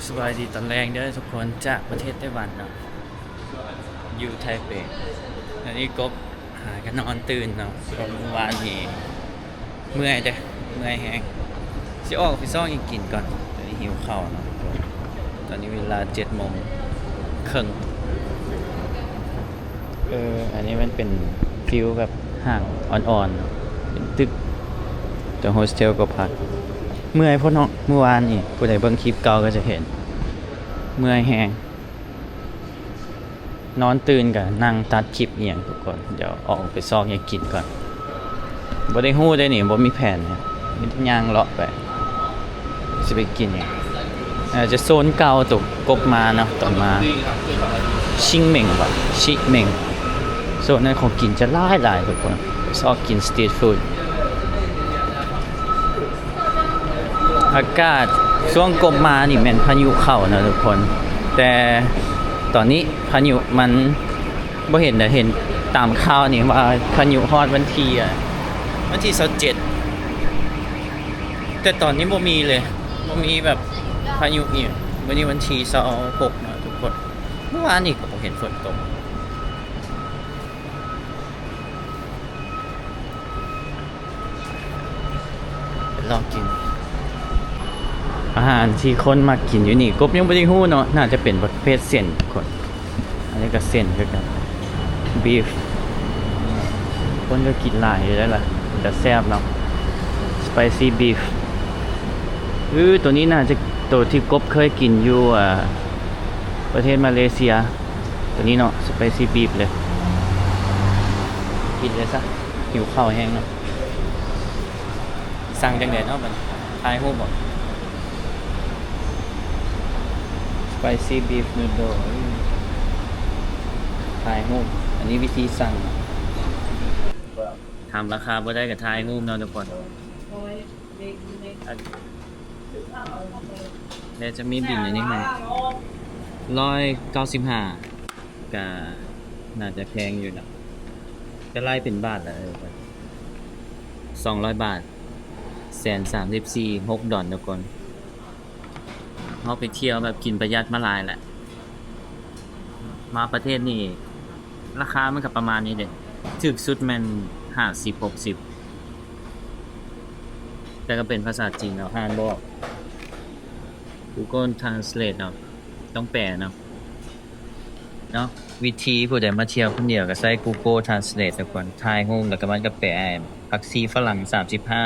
ສະບາຍດີຕອນແລງເດີທຸກຄົນ ຈາກປະເທດໄຕ້ຫວັນເນາະ ຢູ່ໄທເປ. ອັນນີ້ກົບຫາກະນອນຕື່ນເນາະ ເພາະມື້ວານນີ້ເມື່ອຍເດ້ ເມື່ອຍແຮງ. ຊິອອກໄປຊອກຫຍັງກິນກ່ອນ ຕອນນີ້ຫິວເຂົ້າເນາະທຸກຄົນ. ຕອນນີ້ເວລາເຈັດໂມງເຄິ່ງ. ເອີ ອັນນີ້ມັນເປັນຟີລແບບຫ້າງອ່ອນໆ ເປັນຕຶກ ແຕ່ໂຮສເທວກໍພັກ. ເມື່ອຍໂພດເນາະ ມື້ວານນີ້ ຜູ້ໃດເບິ່ງຄລິບເກົ່າກໍຈະເຫັນ ເມື່ອຍແຮງ. ນອນຕື່ນກໍນັ່ງຕັດຄລິບອີ່ຫຍັງທຸກຄົນ. ດຽວອອກໄປຊອກຫຍັງກິນກ່ອນ. ບໍ່ໄດ້ຮູ້ເດ້ນີ້ ບໍ່ມີແຜນ ມີແຕ່ຍ່າງເລາະໄປ ຊິໄປກິນຫຍັງ. ອາດຈະໂຊນເກົ່າໂຕກົບມາເນາະ ຕອນມາ ຊິງເໝັງບໍ ຊິເໝັງ. ໂຊນນັ້ນຂອງກິນຈະຫຼາຍໆ ທຸກຄົນ ຊອກກິນສະຕີດຟູດ. ອາກາດຊ່ວງກົບມານີ້ແມ່ນພາຍຸເຂົ້າເນາະທຸກຄົນ ແຕ່ຕອນນີ້ພາຍຸມັນ ບໍ່ເຫັນນະ ເຫັນຕາມຂ່າວນີ້ວ່າພາຍຸຮອດວັນທີ ອະ ວັນທີຊາວເຈັດ ແຕ່ຕອນນີ້ບໍ່ມີເລີຍ ບໍ່ມີແບບພາຍຸອີ່ຫຍັງ. ມື້ນີ້ວັນທີຊາວຫົກເນາະທຸກຄົນ ເມື່ອວານນີ້ກໍບໍ່ເຫັນຝົນຕົກ. ລອງກິນອາຫານທີ່ຄົນມັກກິນຢູ່ນີ້ ກົບຍັງບໍ່ໄດ້ຮູ້ເນາະ ໜ້າຈະເປັນປະເພດເສັ້ນຄົນ. ອັນນີ້ກໍເສັ້ນຄືກັນ ບີຟ ຄົນກໍກິນຫຼາຍຢູ່ໄດ໋ລະ ເປັນຕາແຊບເນາະ ສະໄປຊີບີຟ. ເອີ ໂຕນີ້ໜ້າຈະໂຕທີ່ກົບເຄີຍກິນຢູ່ ອາ ປະເທດມາເລເຊຍ ໂຕນີ້ເນາະ ສະໄປຊີບີຟເລີຍ. ກິນເລີຍຊະ ຫິວເຂົ້າແຮງເນາະ. ສັ່ງຈັ່ງໃດເນາະບັດນີ້ ຖ່າຍຮູບບໍ ສະໄປຊີບີຟນູໂດ ຖ່າຍຮູບ. ອັນນີ້ວິທີສັ່ງ ຖາມລາຄາບໍ່ໄດ້ກໍຖ່າຍຮູບເນາະທຸກຄົນ. ແລ້ວຈະມີບິນອັນນີ້ໃຫ້ ຮ້ອຍເກົ້າສິບຫ້າ ກະໜ້າຈະແພງຢູ່ເນາະ ກະໄລ່ເປັນບາດລະ ເອີ ສອງຮ້ອຍບາດ ແສນສາມສິບສີ່ ຫົກດອນທຸກຄົນ. ເຮົາໄປທ່ຽວແບບກິນປະຢັດມາຫຼາຍແຫຼະ ມາປະເທດນີ້ລາຄາມັນກະປະມານນີ້ເດ ຖືກສຸດແມ່ນຫ້າສິບ ຫົກສິບ ແຕ່ກະເປັນພາສາຈີນເນາະ ອ່ານບໍ່ອອກ ກູໂກທຣານສເລດເນາະ ຕ້ອງແປເນາະ. ເນາະ ວິທີຜູ້ໃດມາທ່ຽວຄົນດຽວກໍໃຊ້ກູໂກທຣານສເລດທຸກຄົນ ຖ່າຍຮູບແລ້ວກໍມັນກໍແປໃຫ້. ຜັກຊີຝຣັ່ງສາມສິບຫ້າ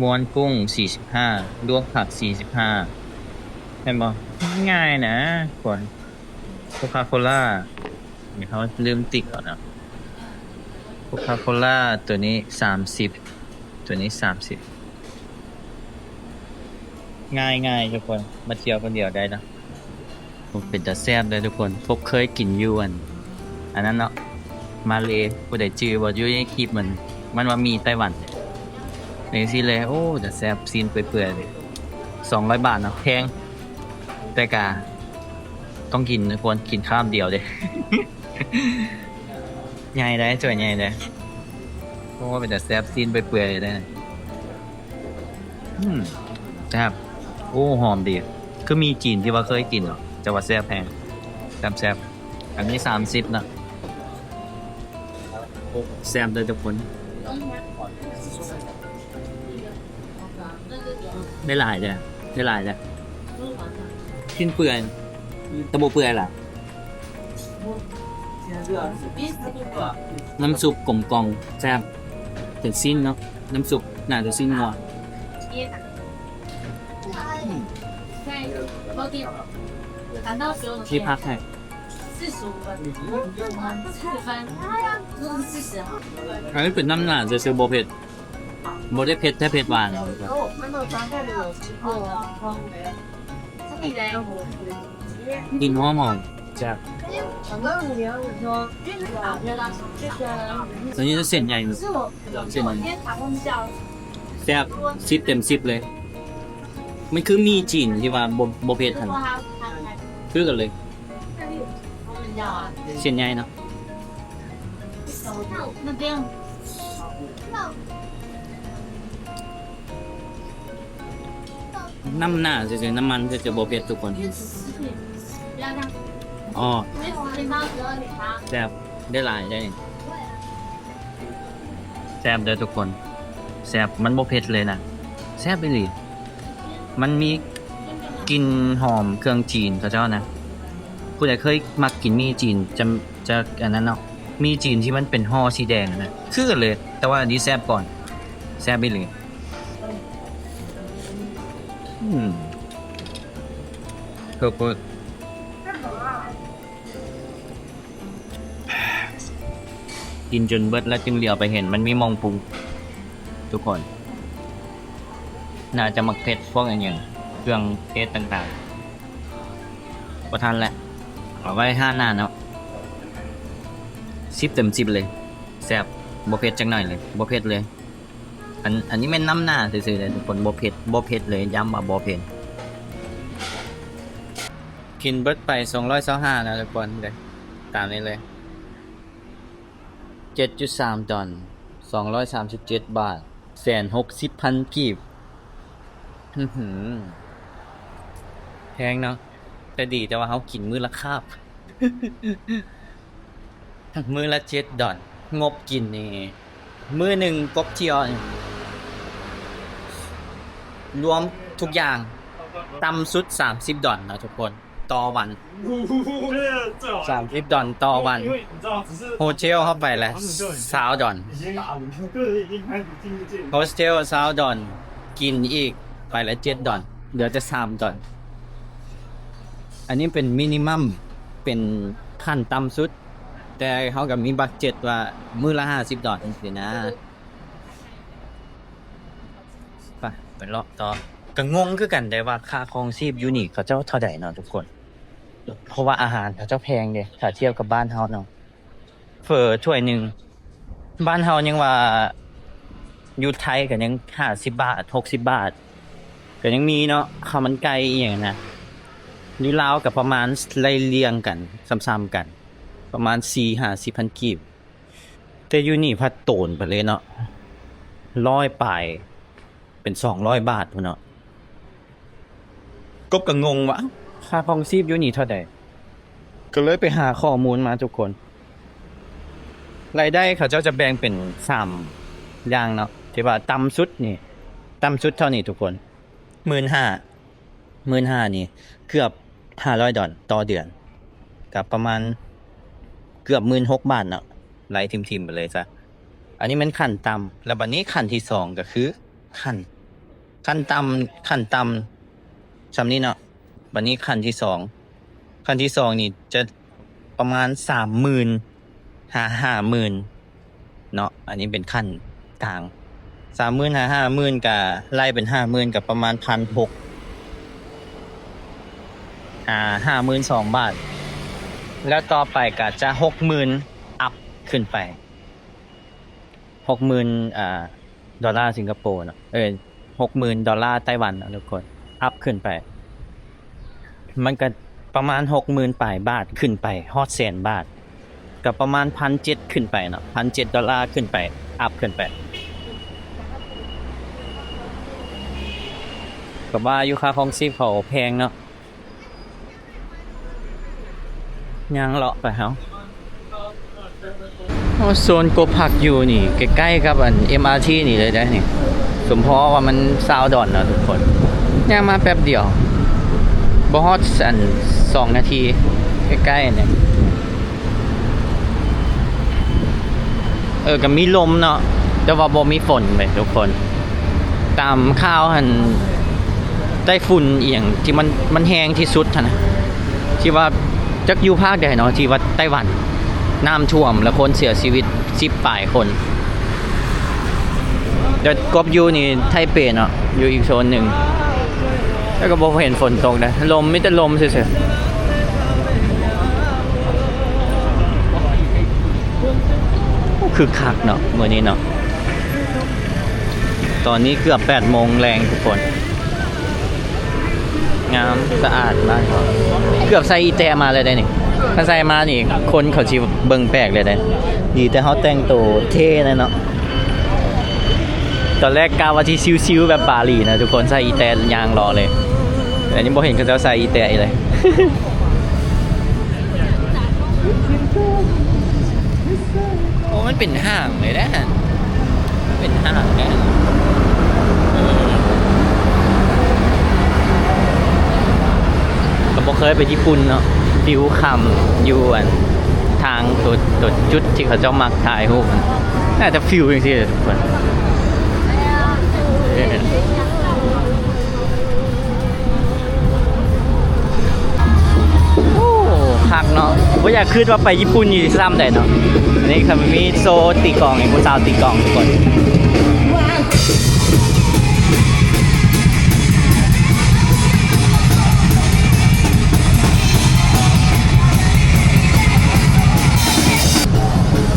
ມ້ວນກຸ້ງສີ່ສິບຫ້າ ລວກຜັກສີ່ສິບຫ້າ ແມ່ນບໍ່? ງ່າຍນະທຸກຄົນ. ໂຄຄາໂຄລາ ນີ້ເຮົາລືມຕິກເອົານະ ໂຄຄາໂຄລາໂຕນີ້ສາມສິບ ໂຕນີ້ສາມສິບ. ງ່າຍໆ ທຸກຄົນ ມາທ່ຽວຄົນດຽວໄດ້ເນາະ. ໂອ້ ເປັນຕາແຊບເດີທຸກຄົນ. ພົບເຄີຍກິນຢູ່ອັນ ອັນນັ້ນເນາະ ມາເລ ຜູ້ໃດຈື່ບໍ່ ຢູ່ໃນຄລິບມັນ ມັນວ່າໝີ່ໄຕ້ຫວັນ ເປັນຈັ່ງຊີ້ເລີຍ. ໂອ້ ຕາແຊບ ຊີ້ນເປື່ອຍໆ ສອງຮ້ອຍບາດເນາະ ແພງ ແຕ່ກະຕ້ອງກິນທຸກຄົນ ກິນຄາບດຽວເດ້. ໃຫຍ່ໄດ໋ ຖ້ວຍໃຫຍ່ເດ້. ໂອ້ ເປັນຕາແຊບ ຊີ້ນເປື່ອຍໆ ເດ້. ອືມ ແຊບ. ໂອ້ ຫອມດີ ຄືໝີ່ຈີນທີ່ວ່າເຄີຍກິນເນາະ ແຕ່ວ່າແຊບແຮງ ແຊບໆ. ອັນນີ້ສາມສິບເນາະ. ໂອ້ ແຊບເດີທຸກຄົນ. ໄດ້ຫຼາຍເດ້ ໄດ້ຫຼາຍເດ້. ຊີ້ນເປື່ອຍ ແຕ່ບໍ່ເປື່ອຍລະ. ນ້ຳຊຸບກົມກ່ອມ ແຊບ. ເປັນຊີ້ນເນາະ ນ້ຳຊຸບໜ້າຈະຊີ້ນງົວ. ອືມ ທີ່ພັກໃຫ້ ອັນນີ້ເປັນນ້ຳໜ້າຊື່ໆ ບໍ່ເຜັດ ບໍ່ໄດ້ເຜັດແທ້ເຜັດຫວານ. ກິ່ນຫອມໆ ແຊບ. ອັນນີ້ເສັ້ນໃຫຍ່ ເສັ້ນໃຫຍ່ ແຊບ ສິບເຕັມສິບເລີຍ. ມັນຄືໝີ່ຈີນທີ່ວ່າບໍ່ ບໍ່ເຜັດຫັ້ນ ຄືກັນເລີຍ. ເສັ້ນໃຫຍ່ເນາະ. ອື ນ້ຳໜ້າຊື່ໆ ນ້ຳມັນຊື່ໆ ບໍ່ເຜັດທຸກຄົນ. ອໍ ແຊບ ໄດ້ຫຼາຍເດ້. ແຊບເດີທຸກຄົນ ແຊບ ມັນບໍ່ເຜັດເລີຍນະ ແຊບອີ່ຫຼີ. ມັນມີກິ່ນຫອມເຄື່ອງຈີນເຂົາເຈົ້ານະ. ຜູ້ໃດເຄີຍມັກກິນໝີ່ຈີນ ຈະ ຈະອັນນັ້ນເນາະ ໝີ່ຈີນທີ່ມັນເປັນຫໍ່ສີແດງນະ ຄືກັນເລີຍ ແຕ່ວ່າອັນນີ້ແຊບກ່ອນ ແຊບອີ່ຫຼີ. ອືມ ເພີເພີດ ກິນຈົນເບິດແລ້ວຈຶ່ງຫຼຽວໄປເຫັນມັນມີໝ່ອງປຸງ ທຸກຄົນ. ໜ້າຈະໝາກເຜັດ ພວກອີ່ຫຍັງ ເຄື່ອງເທດຕ່າງໆ ບໍ່ທັນແຫຼະ ເອົາໄວ້ຮ້ານໜ້າເນາະ. ສິບເຕັມສິບເລີຍ ແຊບ ບໍ່ເຜັດຈັກໜ້ອຍເລີຍ ບໍ່ເຜັດເລີຍ. ອັນ ອັນນີ້ແມ່ນນ້ຳໜ້າຊື່ໆເດ້ທຸກຄົນ ບໍ່ເຜັດ ບໍ່ເຜັດເລີຍ ຢ້ຳວ່າບໍ່ເຜັດ. ກິນເບິດໄປສອງຮ້ອຍຊາວຫ້າແລ້ວທຸກຄົນເດ້ ຕາມນີ້ເລີຍ ເຈັດຈຸດສາມດອນ ສອງຮ້ອຍສາມສິບເຈັດບາດ ແສນຫົກສິບພັນກີບ. ອືຫື ແພງເນາະ ແຕ່ດີແຕ່ວ່າເຮົາກິນມື້ລະຄາບ ມື້ລະເຈັດດອນ ງົບກິນນີ້ ມື້ໜຶ່ງກົບທຽວ ລວມທຸກຢ່າງ ຕ່ຳສຸດສາມສິບດອນເນາະທຸກຄົນ ຕໍ່ວັນ ສາມສິບດອນຕໍ່ວັນ. ໂຮເທລເຮົາໄປລະຊາວດອນ ໂຮສເທລຊາວດອນ ກິນອີກໄປລະເຈັດດອນ ເຫຼືອແຕ່ສາມດອນ. ອັນນີ້ເປັນມິນິມັມ ເປັນຂັ້ນຕ່ຳສຸດ ແຕ່ເຮົາກໍມີບັດເຈັດວ່າມື້ລະຫ້າສິບດອນຈັ່ງຊີ້ນະ. ໄປ ໄປເລາະຕໍ່. ກໍງົງຄືກັນເດ້ວ່າຄ່າຄອງຊີບຢູ່ນີ້ເຂົາເຈົ້າເທົ່າໃດເນາະທຸກຄົນ ເພາະວ່າອາຫານເຂົາເຈົ້າແພງເດ້ ຖ້າທຽບກັບບ້ານເຮົາເນາະ. ເຝີຖ້ວຍໜຶ່ງ ບ້ານເຮົາຍັງວ່າ ຢູ່ໄທກໍຍັງຫ້າສິບບາດ ຫົກສິບບາດ ກໍຍັງມີເນາະ ເຂົ້າມັນໄກ່ອີ່ຫຍັງນະ. ຢູ່ລາວກໍປະມານໄລ່ລຽງກັນ ສ່ຳໆກັນ ປະມານສີ່ຫ້າສິບພັນກີບ ແຕ່ຢູ່ນີ້ພັດໂຕນໄປເລີຍເນາະ ຮ້ອຍປາຍ ເປັນສອງຮ້ອຍບາດພຸ້ນເນາະ. ກົບກໍງົງວ່າ ເອົ້າ ຄ່າຄອງຊີບຢູ່ນີ້ເທົ່າໃດ ກໍເລີຍໄປຫາຂໍ້ມູນມາທຸກຄົນ. ລາຍໄດ້ເຂົາເຈົ້າຈະແບ່ງເປັນສາມຢ່າງເນາະ ທີ່ວ່າຕ່ຳສຸດນີ້ ຕ່ຳສຸດເທົ່ານີ້ທຸກຄົນ ໝື່ນຫ້າ ໝື່ນຫ້ານີ້ເກືອບຫ້າຮ້ອຍດອນຕໍ່ເດືອນ ກໍປະມານເກືອບໝື່ນຫົກບາດເນາະ ໄລ່ຖິ້ມໆໄປເລີຍຊະ. ອັນນີ້ແມ່ນຂັ້ນຕ່ຳ ແລ້ວບັດນີ້ຂັ້ນທີສອງກໍຄື ຂັ້ນ ຂັ້ນຕ່ຳ ຂັ້ນຕ່ຳສ່ຳນີ້ເນາະ. ບັດນີ້ຂັ້ນທີສອງ ຂັ້ນທີສອງນີ້ຈະປະມານສາມໝື່ນຫາຫ້າໝື່ນເນາະ ອັນນີ້ເປັນຂັ້ນກາງ ສາມໝື່ນຫາຫ້າໝື່ນ ກະໄລ່ເປັນຫ້າໝື່ນ ກະປະມານພັນຫົກຫາຫ້າໝື່ນສອງບາດ ແລ້ວຕໍ່ໄປກະຈະຫົກໝື່ນອັບຂຶ້ນໄປ. ຫົກໝື່ນ ອ່າ ດອນລາສິງກະໂປເນາະ ເອີ ຫົກໝື່ນດອນລາໄຕ້ຫວັນເນາະທຸກຄົນ ອັບຂຶ້ນໄປ ມັນກະປະມານຫົກໝື່ນປາຍບາດຂຶ້ນໄປ ຮອດແສນບາດ ກະປະມານພັນເຈັດຂຶ້ນໄປເນາະ ພັນເຈັດດອນລາຂຶ້ນໄປ ອັບຂຶ້ນໄປ. ກະວ່າຢູ່ ຄ່າຄອງຊີບເຂົາແພງເນາະ. ຍ່າງເລາະໄປເຮົາ ໂອ້ ໂຊນກົບພັກຢູ່ນີ້ ໃກ້ໆກັບອັນ ເອັມອາທີ ນີ້ເລີຍເດ້ນີ້ ສົມພໍວ່າມັນຊາວດອນເນາະທຸກຄົນ ຍ່າງມາແປັບດຽວ ບໍ່ຮອດອັນ ສອງນາທີ ໃກ້ໆນີ້. ເອີ ກໍມີລົມເນາະ ແຕ່ວ່າບໍ່ມີຝົນເວີຍທຸກຄົນ. ຕາມຂ່າວຫັ້ນ ໄຕ້ຝຸ່ນອີ່ຫຍັງທີ່ມັນ ມັນແຮງທີ່ສຸດຫັ້ນນະ ທີ່ວ່າຈັກຢູ່ພາກໃດເນາະ ທີ່ວ່າໄຕ້ຫວັນນ້ຳຖ້ວມ ແລ້ວຄົນເສຍຊີວິດສິບປາຍຄົນ. ແຕ່ກົບຢູ່ນີ້ໄທເປເນາະ ຢູ່ອີກໂຊນໜຶ່ງ ແຕ່ກໍບໍ່ເຫັນຝົນຕົກເດ້ ລົມ ມີແຕ່ລົມຊື່ໆ. ໂອ້ ຄຶກຄັກເນາະ ມື້ນີ້ເນາະ. ຕອນນີ້ເກືອບແປດໂມງແລງທຸກຄົນ ງາມສະອາດມາກເນາະ. ເກືອບໃສ່ອີແຕະມາເລີຍເດ້ນີ້ ຄັນໃສ່ມານີ້ ຄົນເຂົາຊິເບິ່ງແປກເລີຍເດ້. ດີແຕ່ເຮົາແຕ່ງໂຕເທ່ແນ່ເນາະ. ຕອນແລກກະວ່າຊິຊິວໆແບບບາຫຼີນະທຸກຄົນ ໃສ່ອີແຕະຍ່າງເລາະເລີຍ. ແຕ່ນີ້ບໍ່ເຫັນເຂົາເຈົ້າໃສ່ອີແຕະອີເລີຍ. ໂອ້ ມັນເປັນຫ້າງເລີຍເດ້ຫັ້ນ ເປັນຫ້າງເດ້ຫັ້ນ. ເອີ ກໍບໍ່ເຄີຍໄປຍີ່ປຸ່ນເນາະ ຟິວຄ່ຳຢູ່ອັນທາງໂຕ ໂຕຈຸດທີ່ເຂົາເຈົ້າມັກຖ່າຍຮູບ ໜ້າຈະຟິວຈັ່ງຊີ້ແຫຼະທຸກຄົນ. ໂອ້ ຄັກເນາະ ບໍ່ຢາກຄິດວ່າໄປຍີ່ປຸ່ນນີ້ຊິຊ້ຳໃດເນາະ. ອັນນີ້ກໍມີໂຊຕີກອງ ມີຜູ້ສາວຕີກອງທຸກຄົນ.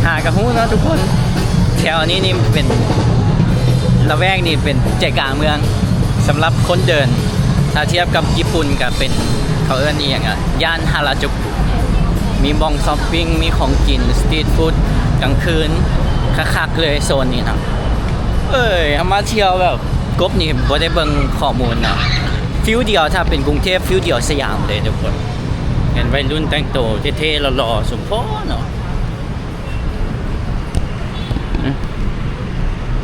ຫາກໍຮູ້ເນາະທຸກຄົນ ແຖວນີ້ນີ້ເປັນ ລະແວກນີ້ເປັນໃຈກາງເມືອງ ສຳລັບຄົນເດີນ. ຖ້າທຽບກັບຍີ່ປຸ່ນກໍເປັນ ເຂົາເອີ້ນອີ່ຫຍັງອະ ຍ່ານຮາລາຈູກ ມີບ່ອນຊັອບປິງ ມີຂອງກິນ ສະຕຣີດຟູດກາງຄືນ ຄັກໆເລີຍໂຊນນີ້ເນາະ. ເອີຍ ເຮົາມາທ່ຽວແບບກົບນີ້ບໍ່ໄດ້ເບິ່ງຂໍ້ມູນນະ ຟິວດຽວ ຖ້າເປັນກຸງເທບ ຟິວດຽວສະຫຍາມເລີຍທຸກຄົນ. ເຫັນໄວລຸ້ນແຕ່ງໂຕເທ່ໆຫຼໍ່ໆສົມພໍເນາະ.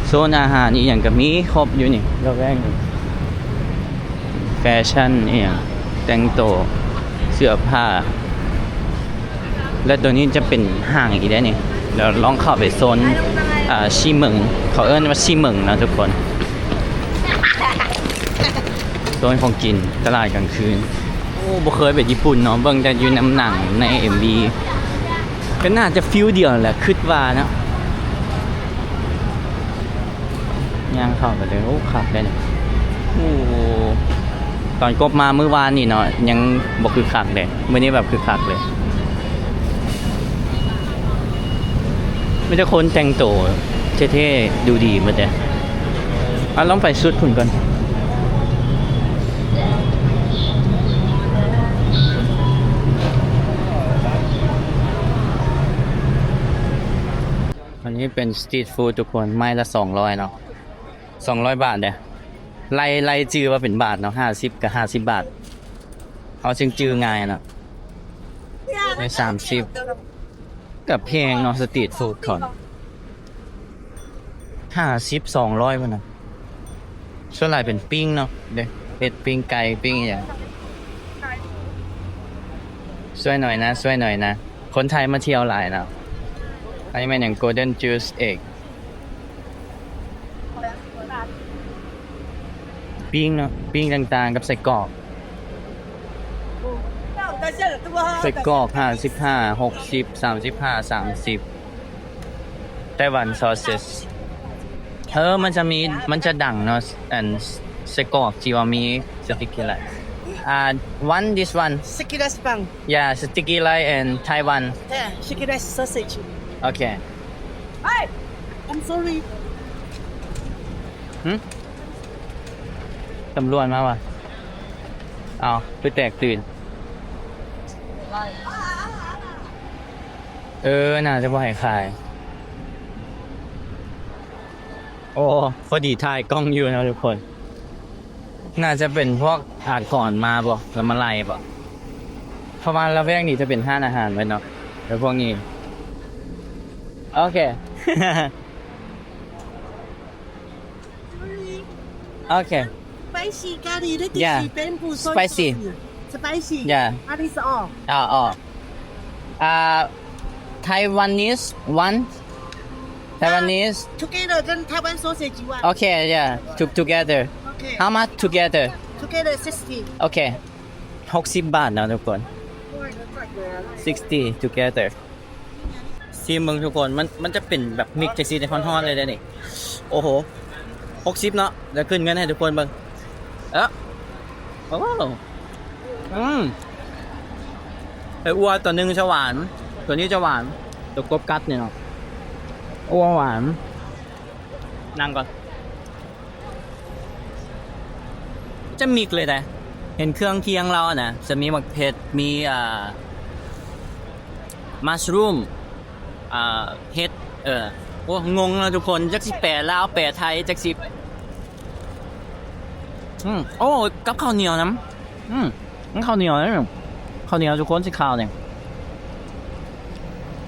ໂຊນອາຫານອີ່ຫຍັງກໍມີຄົບຢູ່ນີ້ ລະແວກນີ້ ແຟຊັ່ນອີ່ຫຍັງ ແຕ່ງໂຕ ເສື້ອຜ້າ ແລະ ໂຕນີ້ຈະເປັນຫ້າງອີກໄດ໋ນີ້. ດຽວລອງເຂົ້າໄປໂຊນ ອາ ຊີເໝິງ ເຂົາເອີ້ນວ່າຊີເໝິງນະທຸກຄົນ. ໂຊນຂອງກິນ ຕະຫຼາດກາງຄືນ. ໂອ້ ບໍ່ເຄີຍໄປຍີ່ປຸ່ນເນາະ ເບິ່ງແຕ່ຢູ່ນຳໜັງ ໃນເອັມວີ ກໍໜ້າຈະຟິວດຽວແຫຼະ ຄິດວ່າເນາະ. ຍ່າງເຂົ້າໄປເລີຍ ໂອ້ ຄັກເດ້ນີ້. ໂອ້ ຕອນກົບມາມື້ວານນີ້ເນາະ ຍັງບໍ່ຄຶກຄັກເດ້ ມື້ນີ້ແບບຄຶກຄັກເລີຍ. ມີແຕ່ຄົນແຕ່ງໂຕເທ່ໆ ດູດີໝົດເດ້. ອາ ລອງໄປສຸດພຸ້ນກ່ອນ. ອັນນີ້ເປັນສະຕຣີດຟູດທຸກຄົນ ໄມ້ລະສອງຮ້ອຍເນາະ ສອງຮ້ອຍບາດເດ້. ໄລ່ ໄລ່ຈື່ວ່າເປັນບາດເນາະ ຫ້າສິບກໍຫ້າສິບບາດ ເຮົາຈຶ່ງຈື່ງ່າຍເນາະ. ໄດ້ສາມສິບ ກໍແພງເນາະ ສະຕຣີດຟູດເຂົາ ຫ້າສິບ ສອງຮ້ອຍພຸ້ນນະ. ສ່ວນຫຼາຍເປັນປີ້ງເນາະ ເດ້ ເຮັດປີ້ງໄກ່ ປີ້ງອີ່ຫຍັງ. ຊ່ວຍໜ້ອຍນະ ຊ່ວຍໜ້ອຍນະ ຄົນໄທມາທ່ຽວຫຼາຍເນາະ. ອັນນີ້ແມ່ນຫຍັງ Golden Juice Egg ປີ້ງເນາະ ປີ້ງຕ່າງໆ ກັບໄສ້ກອກ ໄສ້ກອກ ຫ້າສິບຫ້າ ຫົກສິບ ສາມສິບຫ້າ ສາມສິບ. Taiwan sausage ເອີ ມັນຈະມີ ມັນຈະດັງເນາະ ອັນໄສ້ກອກທີ່ວ່າມີ sticky rice. ອາ one this one. Sticky rice bang. Yeah, sticky rice and Taiwan. Yeah, sticky rice sausage. Okay. Hey, I'm sorry. ຫຶ? ຕຳຫຼວດມາຫວາ? ເອົ້າ ຄືແຕກຕື່ນ. ເອີ ໜ້າຈະບໍ່ໃຫ້ຂາຍ. ໂອ້ ພໍດີຖ່າຍກ້ອງຢູ່ເນາະທຸກຄົນ. ໜ້າຈະເປັນພວກອາກອນມາບໍ ແລ້ວມາໄລ່ບໍ? ເພາະວ່າລະແວກນີ້ຈະເປັນຮ້ານອາຫານເບິດເນາະ ແລ້ວພວກນີ້. ໂອເຄ ໂອເຄ. Spicy curry, lettuce, Yeah. Bamboo sauce. Spicy. Spicy. Yeah. That is all. ອໍ ອໍ ອາ Taiwanese one. Taiwanese. Uh, together, then Taiwan sausage one. Okay, yeah. To-, together. Okay. How much together? Together sixty. Okay. ຫົກສິບບາດເນາະທຸກຄົນ. Sixty together. ຊີມເບິ່ງທຸກຄົນ ມັນ ມັນຈະເປັນແບບມິກຈັ່ງຊີ້ເດ້ ຮ້ອນໆເລີຍເດ້ນີ້. ໂອ້ໂຫ ຫົກສິບເນາະ. ດຽວຂຶ້ນເງິນໃຫ້ທຸກຄົນເບິ່ງ. ເອີ ໂອ້ ອືມ ໄອ້ອົ່ວຕົວໜຶ່ງຈະຫວານ ຕົວນີ້ຈະຫວານ ຕົວກົບກັດນີ້ເນາະ ອົ່ວຫວານ. ນັ່ງກ່ອນ. ຈະມິກເລີຍນະ ເຫັນເຄື່ອງຄຽງລາວນະ ຈະມີໝາກເຜັດ ມີ ອ່າ mushroom ອ່າ ເຫັດ ເອີ ໂອ້ ງົງເນາະທຸກຄົນ ຈັກຊິແປລາວ ແປໄທ ຈັກຊິ ອືມ ໂອ້ ກັບເຂົ້າໜຽວນຳ. ອືມ ມັນເຂົ້າໜຽວເດ້ ເຂົ້າໜຽວທຸກຄົນ ສີຂາວນີ້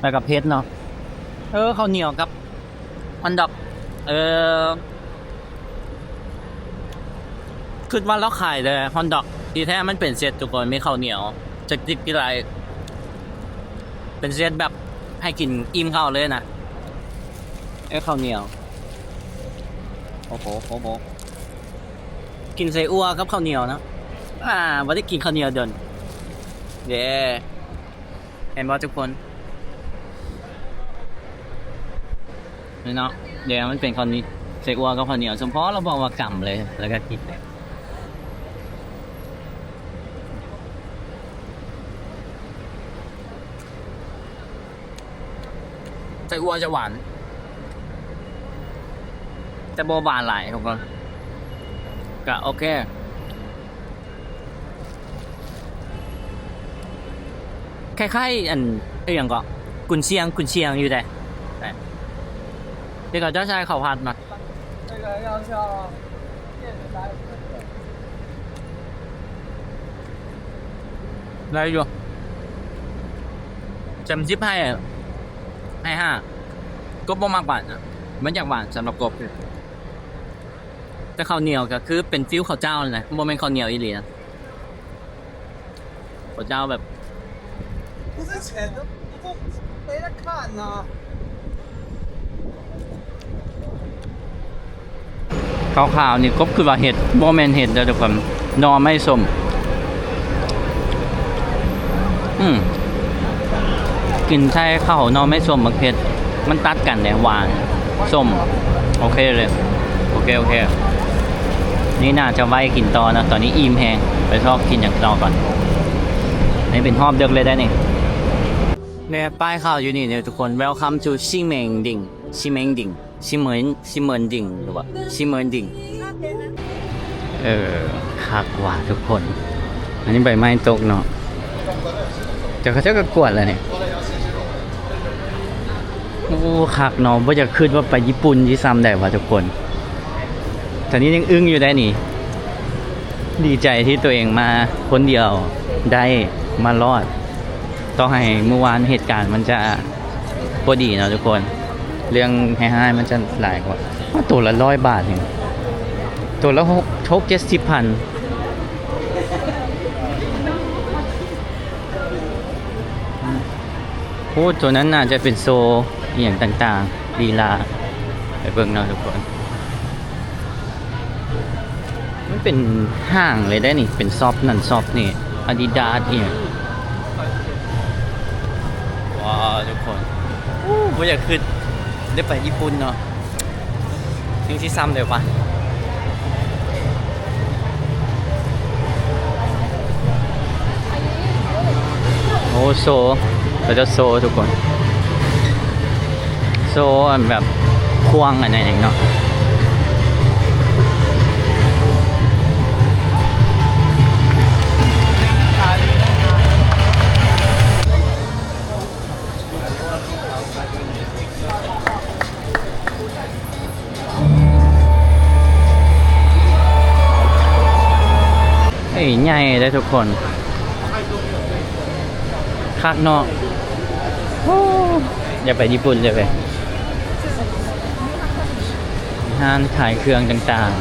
ແລ້ວກໍເຜັດເນາະ. ເອີ ເຂົ້າໜຽວກັບຮອດດອກ ເອີ ຄິດວ່າລາວຂາຍແຕ່ຮອດດອກ ທີ່ແທ້ມັນເປັນເຊັດທຸກຄົນ ມີເຂົ້າໜຽວ ຈັກຈິກກິໄລ ເປັນເຊັດແບບໃຫ້ກິນອີ່ມເຂົ້າເລີຍນະ. ເອີ ເຂົ້າໜຽວ ໂອ້ໂຫ ໂອ້ໂຫ ກິນໃສ່ອົ່ວກັບເຂົ້າໜຽວເນາະ. ອ່າ ບໍ່ໄດ້ກິນເຂົ້າໜຽວດົນເດ້. ເຫັນບໍ່ທຸກຄົນ? ນີ້ເນາະ ດຽວມັນເປັນເຂົ້າໜຽວ ໃສ່ອົ່ວກັບເຂົ້າໜຽວ ສົມພໍລາວບອກວ່າກຳເລີຍ ແລ້ວກໍກິນເລີຍ. ໃສ່ອົ່ວຈະຫວານ ແຕ່ບໍ່ຫວານຫຼາຍທຸກຄົນ ກະໂອເຄ ຄ້າຍໆ ອັນ ອີ່ຫຍັງເກາະ ກຸນຊຽງ ກຸນຊຽງຢູ່ເດ້ ທີ່ເຂົາເຈົ້າໃສ່ເຂົ້າຜັດມາ. ໄດ້ຢູ່ ເຕັມສິບໃຫ້ ໃຫ້ຫ້າ ກົບບໍ່ມັກຫວານນະ ມັນຢາກຫວານສຳລັບກົບ ແຕ່ເຂົ້າໜຽວກໍຄືເປັນຟີລເຂົ້າເຈົ້ານະ ບໍ່ແມ່ນເຂົ້າໜຽວອີ່ຫຼີນະ. ເຂົາເຈົ້າແບບ ຂາວໆ ນີ້ກົບຄືວ່າເຫັດ ບໍ່ແມ່ນເຫັດເດີທຸກຄົນ ໜໍ່ໄມ້ສົ້ມ. ອືມ ກິນໃສ່ເຂົ້າໜໍ່ໄມ້ສົ້ມບັກເຜັດ ມັນຕັດກັນເດ້ ຫວານ ສົ້ມ ໂອເຄເລີຍ ໂອເຄ ໂອເຄ. ນີ້ໜ້າຈະໄວ້ກິນຕໍ່ເນາະ ຕອນນີ້ອີ່ມແຮງ ໄປຊອກກິນຫຍັງຕໍ່ກ່ອນ. ນີ້ເປັນຮອບເດິກເລີຍໄດ໋ນີ້ ແນ່ ປ້າຍຂ່າວຢູ່ນີ້ເດີທຸກຄົນ Welcome to ຊິເມັງດິງ ຊິເມັງດິງ ຊິເມີນ ຊິເມີນດິງ ຫຼືວ່າຊິເມີນດິງ. ເອີ ຄັກວ່າທຸກຄົນ ອັນນີ້ໃບໄມ້ຕົກເນາະ ແຕ່ເຂົາເຈົ້າກໍກວາດແລ້ວນີ້. ໂອ້ ຄັກເນາະ ບໍ່ຢາກຄິດວ່າໄປຍີ່ປຸ່ນຊິຊ່ຳໃດວ່າທຸກຄົນ. ຕອນນີ້ຍັງອຶ້ງຢູ່ໄດ໋ນີ້ ດີໃຈທີ່ຕົວເອງມາຄົນດຽວໄດ້ ມາລອດ ຕໍ່ໃຫ້ມື້ວານເຫດການມັນຈະບໍ່ດີເນາະທຸກຄົນ ເລື່ອງຮ້າຍໆ ມັນຈະຫຼາຍກວ່າ. ໂຕລະຮ້ອຍບາດເອງ ໂຕລະຫົກ ຫົກເຈັດສິບພັນ. ໂອ້ ໂຕນັ້ນໜ້າຈະເປັນໂຊອີ່ຫຍັງຕ່າງໆ ລີລາ ໄປເບິ່ງເນາະທຸກຄົນ. ມັນເປັນຫ້າງເລີຍໄດ໋ນີ້ ເປັນຊັອບນັ້ນຊັອບນີ້ ອາດີດາສອີ່ຫຍັງ. ວ້າວ ທຸກຄົນ ໂອ້ ບໍ່ຢາກຄິດໄດ້ໄປຍີ່ປຸ່ນເນາະ. ຍັງຊິຊ່ຳໄດ້ປະ? ໂອ້ ໂຊ ເຂົາເຈົ້າໂຊທຸກຄົນ ໂຊອັນແບບພວງອັນນັ້ນເອງເນາະ. ເອີຍ ໃຫຍ່ເດ້ທຸກຄົນ ຄັກເນາະ. ໂອ້ ຢາກໄປຍີ່ປຸ່ນເລີຍ ຮ້ານຂາຍເຄື່ອງຕ່າງໆ.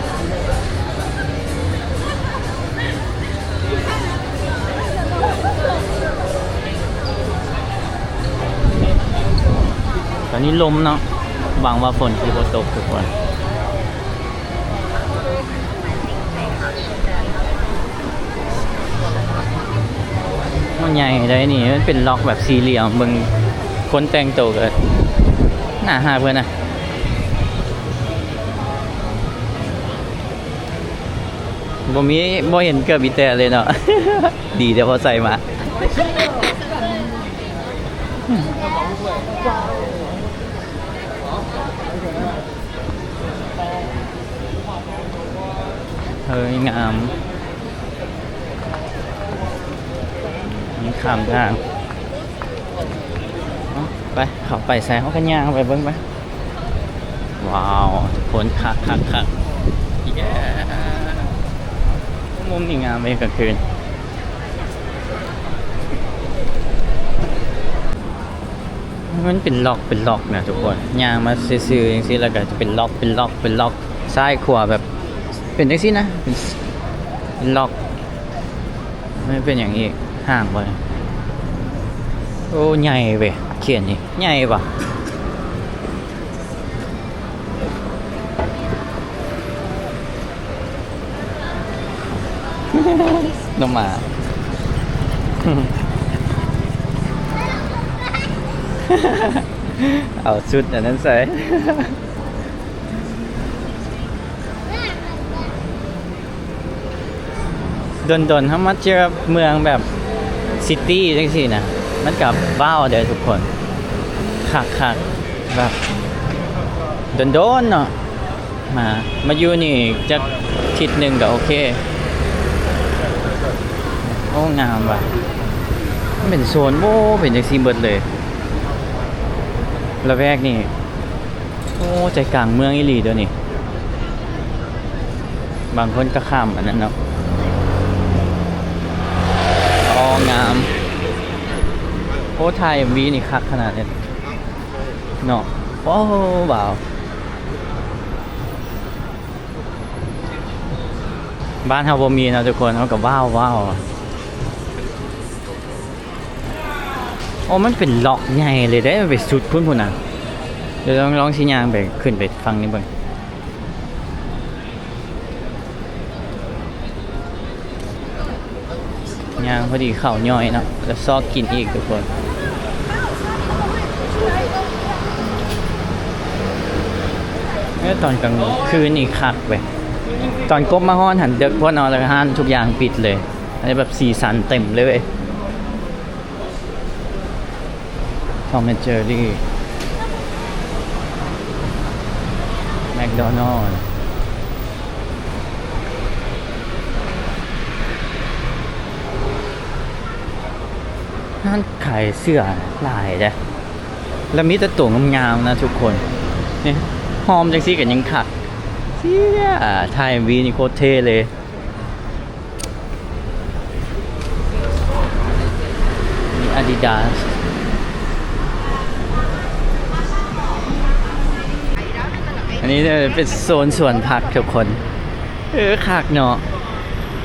ຕອນນີ້ລົມເນາະ ຫວັງວ່າຝົນຊິບໍ່ຕົກທຸກຄົນ. ມັນໃຫຍ່ໄດ໋ນີ້ ມັນເປັນລັອກແບບສີ່ຫຼ່ຽມ ເບິ່ງຄົນແຕ່ງໂຕກໍໜ້າຮັກເພິ່ນນະ. ບໍ່ມີ ບໍ່ເຫັນເກີບອີແຕ່ເລີຍເນາະ ດີແຕ່ພໍໃສ່ມາ. ເຮີ້ຍ ງາມ ມີຂ້າມທາງ. ເອົ້າ ໄປ ເຂົ້າໄປໃສ ເຮົາກໍຍ່າງໄປເບິ່ງໄປ. ວ້າວ ທຸກຄົນ ຄັກໆໆ ເຢ້ ມຸມນີ້ງາມເດ້ກາງຄືນ. ມັນເປັນລັອກເປັນລັອກນະທຸກຄົນ ຍ່າງມາຊື່ໆຈັ່ງຊີ້ ແລ້ວກໍຈະເປັນລັອກເປັນລັອກເປັນລັອກ ຊ້າຍຂວາແບບເປັນຈັ່ງຊີ້ນະ ເປັນ ເປັນລັອກ. ມັນເປັນຫຍັງອີກ? ຫ້າງບໍ່? ໂອ້ ໃຫຍ່ເວີຍ ຂຽນນີ້ໃຫຍ່ວ່າ. ນ້ອງໝາ ເອົາຊຸດອັນນັ້ນໃສ່. ດົນໆເຮົາມາເຈີເມືອງແບບຊິຕີຈັ່ງຊີ້ນະ ມັນກໍວ້າວເດ້ທຸກຄົນ ຄັກໆ ແບບດົນໆເນາະ ມາ ມາຢູ່ນີ້ຈັກທິດໜຶ່ງກໍໂອເຄ. ໂອ້ ງາມວ່ະ ມັນເປັນໂຊນ ໂອ້ ເປັນຈັ່ງຊີ້ເບິດເລີຍ ລະແວກນີ້. ໂອ້ ໃຈກາງເມືອງອີ່ຫຼີໂຕນີ້ ບາງຄົນກໍຂ້າມອັນນັ້ນເນາະ. ອໍ ງາມ ໂອ້ ຖ່າຍເອັມວີນີ້ຄັກຂະໜາດເດເນາະ. ໂອ້ ວ້າວ ບ້ານເຮົາບໍ່ມີເນາະທຸກຄົນ ເຮົາກໍວ້າວ ວ້າວ. ໂອ້ ມັນເປັນລັອກໃຫຍ່ເລີຍເດ້ ໄປສຸດພຸ້ນ ພຸ້ນນະ. ດຽວລອງ ລອງຊິຍ່າງໄປ ຂຶ້ນໄປຝັ່ງນີ້ເບິ່ງ. ຍ່າງພໍດີເຂົ້າຍ່ອຍເນາະ ແລ້ວຊອກກິນອີກທຸກຄົນ. ເອີ ຕອນກາງຄືນນີ້ຄັກເວີຍ ຕອນກົບມາຮອດຫັ້ນເດິກໂພດເນາະ ແລ້ວກໍຮ້ານທຸກຢ່າງປິດເລີຍ. ອັນນີ້ແບບສີສັນເຕັມເລີຍເວີຍ. ທອມແອນເຈີຣີ ແມັກໂດນັລ ຮ້ານຂາຍເສື້ອຫຼາຍເດ້ ແລ້ວມີແຕ່ໂຕງາມໆນະທຸກຄົນ. ນີ້ ຫອມຈັ່ງຊີ້ກໍຍັງຄັກ. ເຊຍ ຖ່າຍເອັມວີນີ້ໂຄດເທ່ເລີຍ. ມີອາດີດາສ ອັນນີ້ເປັນໂຊນສວນຜັກທຸກຄົນ. ເອີ ຄັກເນາະ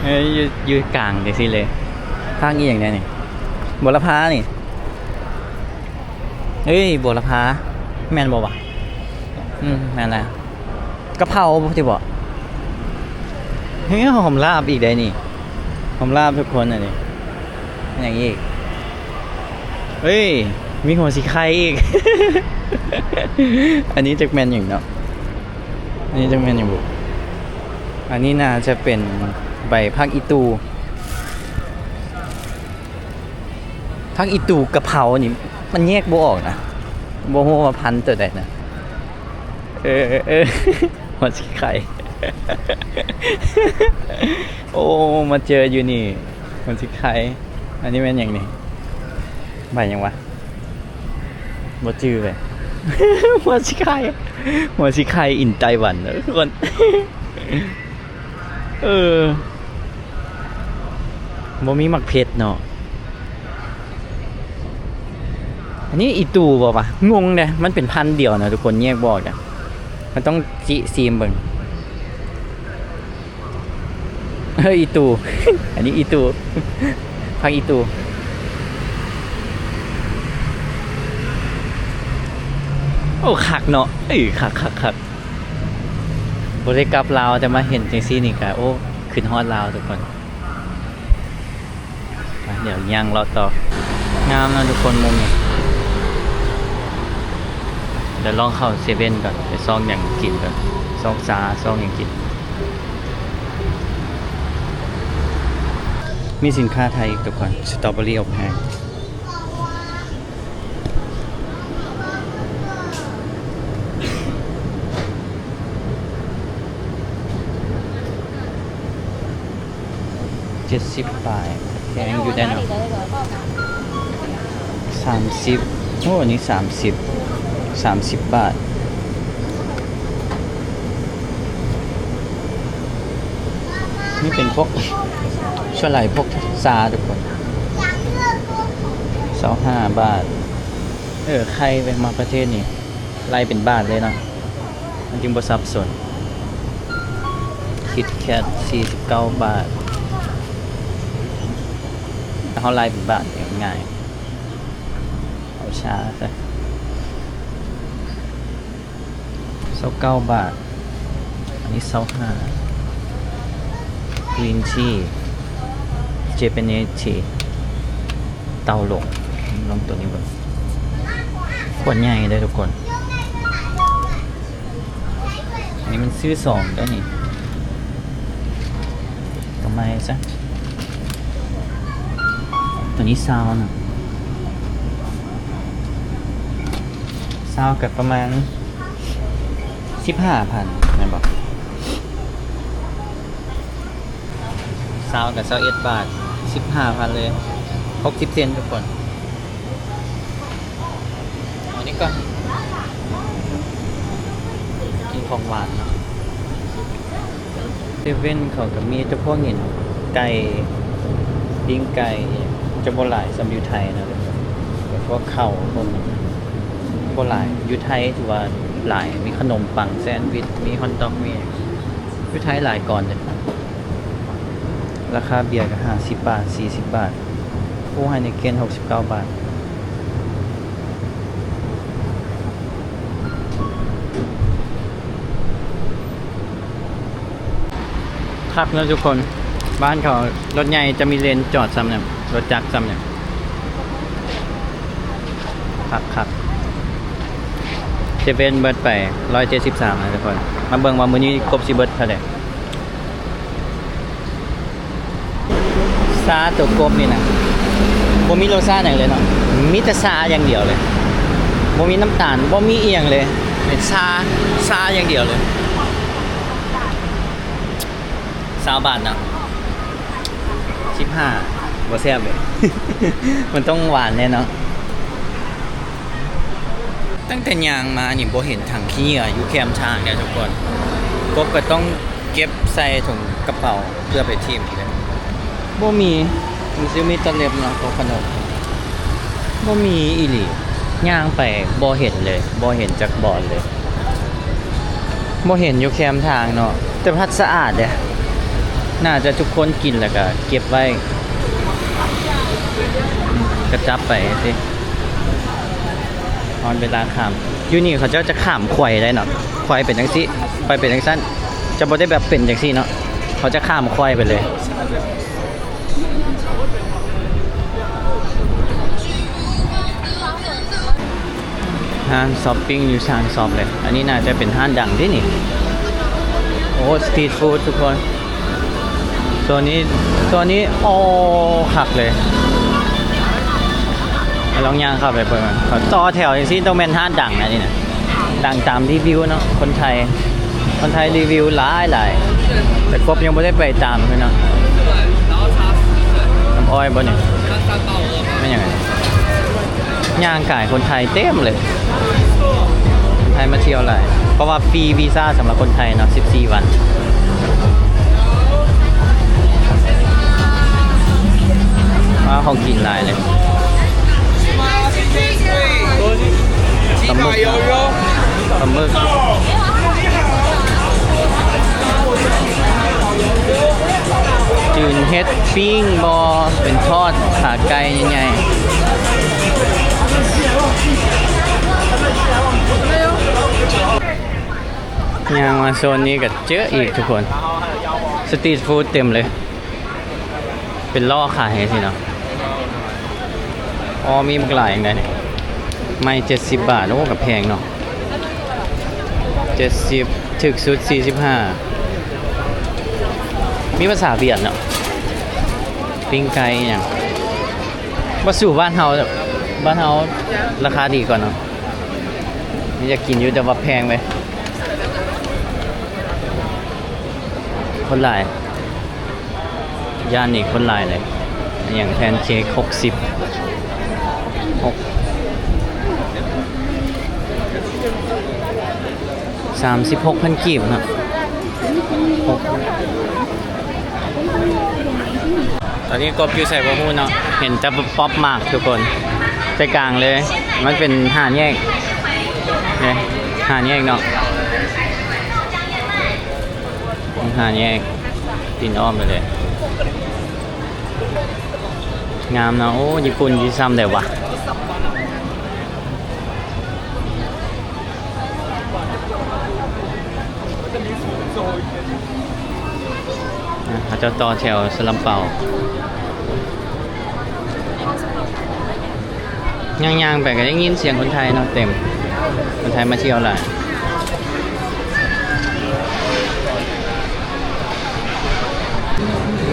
ເອີ ຢູ່ ຢູ່ກາງຈັ່ງຊີ້ເລີຍ. ຜັກອີ່ຫຍັງແດ່ນີ້? ບົວລະພານີ້. ເອີຍ ບົວລະພາ ແມ່ນບໍ່ວະ? ອືມ ແມ່ນແຫຼະ. ກະເພົາຕິບໍ? ເຮີ້ຍ ຫອມລາບອີກໄດ໋ນີ້ ຫອມລາບທຸກຄົນ. ອັນນີ້ຫຍັງອີກ? ເອີຍ ມີຫົວສີໄຄອີກ. ອັນນີ້ຈັກແມ່ນຫຍັງເນາະ? ອັນນີ້ຈັກແມ່ນຫຍັງບຸ? ອັນນີ້ໜ້າຈະເປັນໃບຜັກອີ່ຕູ່. ຜັກອີ່ຕູ່ກະເພົານີ້ມັນແຍກບໍ່ອອກນະ ບໍ່ຮູ້ວ່າພັນໂຕໃດນະ. ເອີ ເອີ ຫົວສີໄຄ ໂອ້ ມາເຈີຢູ່ນີ້ ຫົວສີໄຄ. ອັນນີ້ແມ່ນຫຍັງນີ້? ໃບຫຍັງວະ? ບໍ່ຈື່ເວີຍ. ຫົວສີໄຄ ຫົວສີໄຄ in Taiwan ເດີທຸກຄົນ. ເອີ ບໍ່ມີໝາກເຜັດເນາະ. ອັນນີ້ອີ່ຕູ່ບໍ່ວະ? ງົງເດ້ ມັນເປັນພັນດຽວນະທຸກຄົນ ແຍກບໍ່ອອກນະ. ມັນຕ້ອງຈິຊີມເບິ່ງ. ເອີ ອີ່ຕູ່ ອັນນີ້ອີ່ຕູ່ ຜັກອີ່ຕູ່. ໂອ້ ຄັກເນາະ ເອີ ຄັກໆໆ. ບໍ່ໄດ້ກັບລາວ ແຕ່ມາເຫັນຈັ່ງຊີ້ນີ້ກະ ໂອ້ ຄິດຮອດລາວທຸກຄົນ. ໄປ ດຽວຍ່າງເລາະຕໍ່. ງາມນະທຸກຄົນ ມຸມນີ້. ດຽວລອງເຂົ້າເຊເວັ່ນກ່ອນ ໄປຊອກຫຍັງກິນກ່ອນ ຊອກຊາ ຊອກຫຍັງກິນ. ມີສິນຄ້າໄທອີກທຸກຄົນ ສະຕໍເບີຣີອົບແຫ້ງ. ເຈັດສິບປາຍ ແພງຢູ່ເດ້ເນາະ. ສາມສິບ ໂອ້ ອັນນີ້ສາມສິບ ສາມສິບບາດ. ນີ້ເປັນພວກ ສ່ວນຫຼາຍພວກຊາທຸກຄົນ ຊາວຫ້າບາດ. ເອີ ໄຂ່ໄປມາປະເທດນີ້ ໄລ່ເປັນບາດເລີຍເນາະ ມັນຈຶ່ງບໍ່ສັບສົນ. ຄິດແຄດ ສີ່ສິບເກົ້າບາດ ເຮົາໄລ່ເປັນບາດ ງ່າຍ ເອົາຊາຊະ ຊາວເກົ້າບາດ ອັນນີ້ຊາວຫ້າ ກຣີນທີ ເຈແປນີສທີ ເຕົ້າຫຼົງ ລອງໂຕນີ້ເບິ່ງ ຂວດໃຫຍ່ເດີທຸກຄົນ. ອັນນີ້ມັນຊື້ສອງເດີນີ້ ເອົາໃໝ່ຊະ ໂຕນີ້ຊາວນະ ຊາວກະປະມານສິບຫ້າພັນ ແມ່ນບໍ່? ຊາວກະຊາວເອັດບາດ ສິບຫ້າພັນເລີຍ ຫົກສິບເຊັນທຸກຄົນ. ເອົານີ້ກ່ອນ ກິນຂອງຫວານເນາະ. ເຊເວັ່ນເຂົາກະມີແຕ່ພວກນີ້ເນາະ ໄກ່ ປີ້ງໄກ່ ຈະບໍ່ຫຼາຍສ່ຳຢູ່ໄທເນາະ ແບບພວກເຂົ້າ ພວກ ບໍ່ຫຼາຍ. ຢູ່ໄທຖືວ່າຫຼາຍ ມີຂະໜົມປັງ ແຊນວິດ ມີຮອດດອກ ມີ ຢູ່ໄທຫຼາຍກ່ອນເດ. ລາຄາເບຍກະຫ້າສິບບາດ ສີ່ສິບບາດ ໂອ ໄຮເນເກັນ ຫົກສິບເກົ້າບາດ. ຄັກເນາະທຸກຄົນ ບ້ານເຂົາລົດໃຫຍ່ຈະມີເລນຈອດສ່ຳນີ້ ລົດຈັກສ່ຳນີ້ ຄັກໆ. ເຊເວັ່ນເບິດໄປຮ້ອຍເຈັດສິບສາມນະທຸກຄົນ ມາເບິ່ງວ່າມື້ນີ້ກົບຊິເບິດເທົ່າໃດ. ຊາໂຕກົບນີ້ນະ ບໍ່ມີລົດຊາດຫຍັງເລີຍເນາະ ມີແຕ່ຊາຢ່າງດຽວເລີຍ ບໍ່ມີນ້ຳຕານ ບໍ່ມີອີ່ຫຍັງເລີຍ ເປັນຊາ ຊາຢ່າງດຽວເລີຍ. ຊາວບາດເນາະ ສິບຫ້າ ບໍ່ແຊບເລີຍ ມັນຕ້ອງຫວານແນ່ເນາະ. ຕັ້ງແຕ່ຍ່າງມານີ້ບໍ່ເຫັນຖັງຂີ້ເຫຍື້ອຢູ່ແຄມທາງເດ້ທຸກຄົນ ກົບກະຕ້ອງເກັບໃສ່ຖົງກະເປົາເພື່ອໄປຖິ້ມເດ້. ບໍ່ມີ ມີແຕ່ເລັບເນາະ ກັບຂະໜົມ ບໍ່ມີອີ່ຫຼີ. ຍ່າງໄປບໍ່ເຫັນເລີຍ ບໍ່ເຫັນຈັກບ່ອນເລີຍ ບໍ່ເຫັນຢູ່ແຄມທາງເນາະ ແຕ່ພັດສະອາດເດ້. ໜ້າຈະທຸກຄົນກິນແລ້ວກະເກັບໄວ້ ກະຈັບໄປຈັ່ງຊີ້ ຮອດເວລາຂ້າມ. ຢູ່ນີ້ເຂົາເຈົ້າຈະຂ້າມໄຂວ້ໄດ້ເນາະ ໄຂວ້ເປັນຈັ່ງຊີ້ ໄຂວ້ເປັນຈັ່ງຊັ້ນ ຈະບໍ່ໄດ້ແບບເປັນຈັ່ງຊີ້ເນາະ ເຂົາຈະຂ້າມໄຂວ້ໄປເລີຍ. ຮ້ານຊັອບປິງຢູ່ຊານຊັອບເລີຍ ອັນນີ້ໜ້າຈະເປັນຮ້ານດັງເດ້ນີ້. ໂອ້ ສະຕຣີດຟູດທຸກຄົນ ໂຊນນີ້ ໂຊນນີ້ ໂອ້ ຄັກເລີຍ. ລອງຍ່າງເຂົ້າໄປເບິ່ງ ເຂົາຕໍ່ແຖວຈັ່ງຊີ້ ຕ້ອງແມ່ນຮ້ານດັງນະນີ້ນະ ດັງຕາມຣີວິວເນາະ ຄົນໄທ ຄົນໄທຣີວິວຫຼາຍໆ ແຕ່ກົບຍັງບໍ່ໄດ້ໄປຕາມເພິ່ນເນາະ. ນ້ຳອ້ອຍບໍ່ນີ້ ແມ່ນຫຍັງ ຍ່າງກາຍຄົນໄທເຕັມເລີຍ ຄົນໄທມາທ່ຽວຫຼາຍ ເພາະວ່າຟຣີວີຊາສຳລັບຄົນໄທເນາະ ສິບສີ່ວັນ. ວ້າວ ຂອງກິນຫຼາຍເລີຍ ປາໝຶກ ປາໝຶກ ຈືນເຫັດ ປີ້ງບໍ່ ເປັນທອດ ຂາໄກ່ໃຫຍ່ໆ. ຍ່າງມາໂຊນນີ້ກະເຈີອີກທຸກຄົນ ສະຕຣີດຟູດເຕັມເລີຍ ເປັນລໍ້ຂາຍຈັ່ງຊີ້ເນາະ. ອໍ ມີບັກຫຼາຍຈັ່ງໃດ ໄມ້ເຈັດສິບບາດ ໂອ້ ກະແພງເນາະ ເຈັດສິບ ຖືກສຸດສີ່ສິບຫ້າ. ມີພາສາຫວຽດເນາະ ປີ້ງໄກ່ອີ່ຫຍັງ ບໍ່ສູ້ບ້ານເຮົາ ບ້ານເຮົາລາຄາດີກວ່າເນາະ. ຢາກກິນຢູ່ ແຕ່ວ່າແພງເວີຍ ຄົນຫຼາຍ ຢ້ານນີ້ຄົນຫຼາຍເລີຍ. ອີ່ຫຍັງ ແພນເຄ້ກ ຫົກສິບ ຫົກ ສາມສິບຫົກພັນກີບເນາະ ຫົກ. ຕອນນີ້ກົບຢູ່ໃສບໍ່ຮູ້ເນາະ ເຫັນແຕ່ປັອບມາກທຸກຄົນ ໃຈກາງເລີຍ. ມັນເປັນຫ້າແຍກເດ້ ຫ້າແຍກເນາະ ຫ້າແຍກ ຕີນອ້ອມໄປເລີຍ. ງາມເນາະ. ໂອ້ ຍີ່ປຸ່ນຊິຊ້ຳໄດ້ວະ. ອ່ະ ເຂົາເຈົ້າຕໍ່ແຖວຊາລາມເປົາ. ຍ່າງໆໄປກໍໄດ້ຍິນສຽງຄົນໄທເນາະ ເຕັມ ຄົນໄທມາທ່ຽວຫຼາຍ.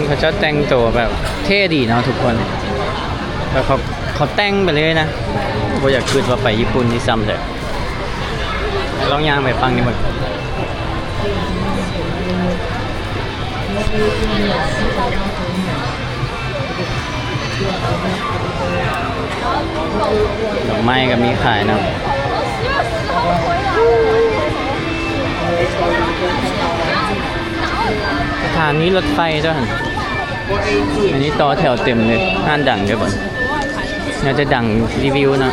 ເຂົາເຈົ້າແຕ່ງໂຕແບບເທ່ດີເນາະທຸກຄົນ ແບບເຂົາ ເຂົາແຕ່ງໄປເລີຍນະ. ບໍ່ຢາກຄິດວ່າໄປຍີ່ປຸ່ນຊິຊ້ຳເດີ. ລອງຍ່າງໄປຝັ່ງນີ້ເບິ່ງ. ດອກໄມ້ກໍມີຂາຍເນາະ. ສະຖານີລົດໄຟຕົວຫັ້ນ. ອັນນີ້ຕໍ່ແຖວເຕັມເລີຍ. ຮ້ານດັງເດີບັດ. ໜ້າຈະດັງຣີວິວເນາະ.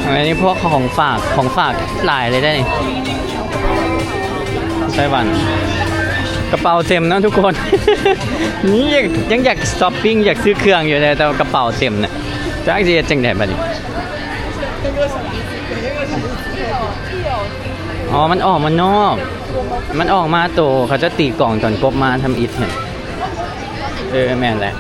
ອັນນີ້ພວກຂອງຝາກ ຂອງຝາກຫຼາຍເລີຍເດ້ນີ້ ໄຕ້ຫວັນ. ກະເປົາເຕັມເນາະທຸກຄົນ. ນີ້ຍັງ ຍັງຢາກຊັອບປິງ ຢາກຊື້ເຄື່ອງຢູ່ເດ້ ແຕ່ວ່າກະເປົາເຕັມນະ. ຈັກຊິເຮັດຈັ່ງໃດບັດນີ້. ອໍ ມັນອອກມານອກ ມັນອອກມາໂຕ ເຂົາຈະຕີກອງຕອນກົບມາທຳອິດຫັ້ນ. ເອີ ແມ່ນແຫຼະ.